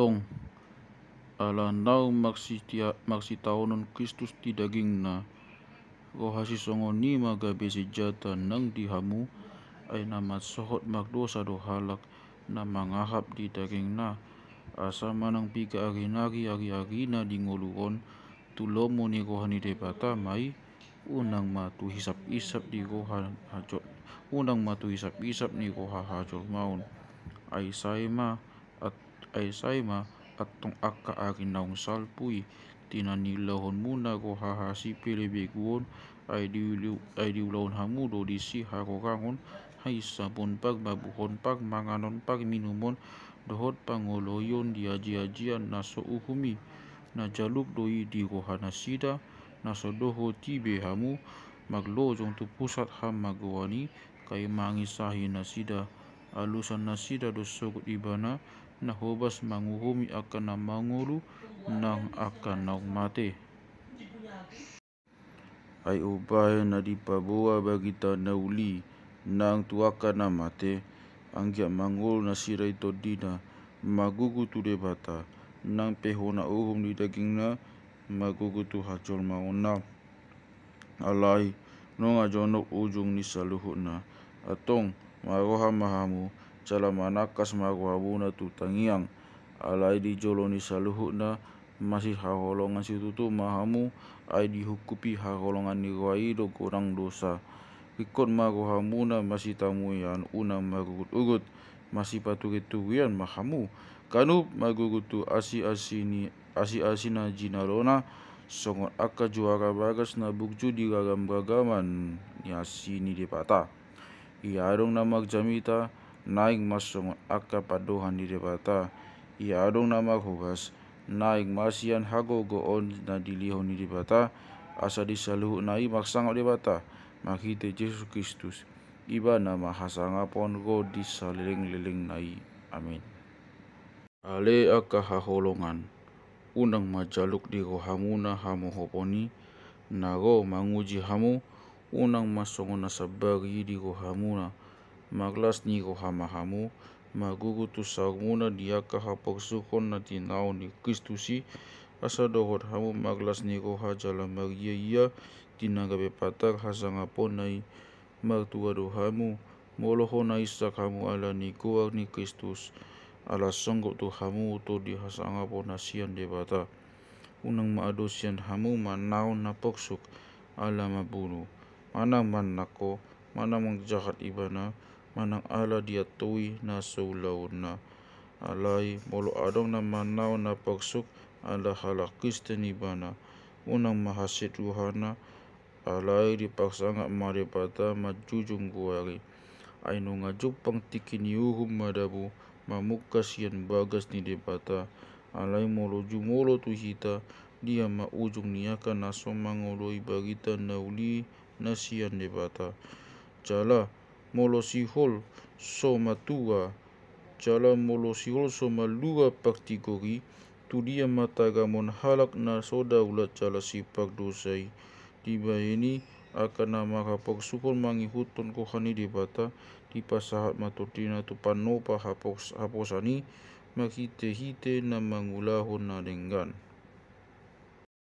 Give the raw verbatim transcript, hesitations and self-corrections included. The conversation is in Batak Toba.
Tong, ala naung marsitia-, marsitaonon Kristus di dagingna, roha sisongon i ma gabe senjata nang di hamu, ai na mansohot mardosa do halak na mangahap di dagingna, asa manang piga ari nari ari-arina di ngolu on, tu lomo ni roha ni Debata ma i, unang ma tu hisap-isap ni roha hajol-, unang ma tu hisap-isap ni roha hajolmaon. Ai sae ma, at-, ai sae ma, antong angka ari naung salpu i, di na niulahonmuna roha hasipelebeguon, ai diulu-, ai diulahon hamu do disi harorangon, haisapon, parmabuhon, parmanganon, parminumon, dohot pangoloion di aji-ajian na so uhum i, na jaluk do i di rohanasida, na so dohot i be hamu, marlojong tu pusat hamagoan i, kai mangisahi nasida, alusan nasida do sogot ibana, na hobas manguhumi angka na mangolu, nang angka naung mate. Ai umbahen na dipaboa barita na uli nang tu angka na mate, anggiat mangolu nasida i tondina, margogo tu Debata, nang pe hona uhum ni dagingna, margogo tu hajolmaonna. Alai, nunga jonok ujung ni saluhutna. Antong, marroha ma hamu, jala manangkas ma rohamuna tu tangiang. Alai di jolo ni saluhutna, masihaholongan situtu ma hamu, ai dihukupi haholongan ni roha i do godang dosa. Ringkot ma rohamuna masitamuian, unang marugut-ugut, masipaturiturian ma hamu. Ganup margogo tu asi-asi ni, asi-asi na jinalona, songon angka juara bagas na burju di ragam-ragaman ni asi ni Debata. Ia adong na marjamita, naeng ma songon angka pandohan ni Debata. Ia adong na marhobas, naeng ma sian hagogoon na dilehon ni Debata, asa di saluhutna i marsangap Debata, marhite Jesus Kristus. Ibana ma hasangapon ro di saleleng-lelengna i. Amin. Ale angka haholongan, unang ma jaluk di rohamuna hamohopon i, na ro manguji hamu, unang ma songon na sambari i di rohamuna. Marlas ni roha ma hamu, margogo tu saurmuna di angka haporsuhon na tinaon ni Kristus i, asa dohot hamu marlas ni roha jala mariaia, di na gabe patar hasangaponna i. Martua do hamu, molo hona insak hamu ala ni goar ni Kristus, ala songgop tu hamu tondi hasangapon na sian Debata. Unang ma adong sian hamu manaon na porsuk, ala mambunu, manang mannangko, manang mangjahat ibana, manang ala diantoi na so ulaonna. Alai, molo adong na manaon na porsuk, ala halak Kristen ibana, unang ma hansit rohana, alai diparsangap ma Debata manjujung goar i. Ai nunga jumpang tingki ni uhum madabu mamungka sian bagas ni Debata. Alai molo jumolo tu hita, dia ma ujung ni angka na so mangoloi barita na uli na sian Debata. Jala, molo sihol so matua, jala molo sihol so malua partigor i, tu dia ma tagamon halak na so daulat jala sipardosa i? Dibahen i, angka na marhaporsuhon mangihuthon roha ni Debata, dipasahat ma tondina tu panopa hapos-, haposan i, marhite-hite na mangulahon na denggan.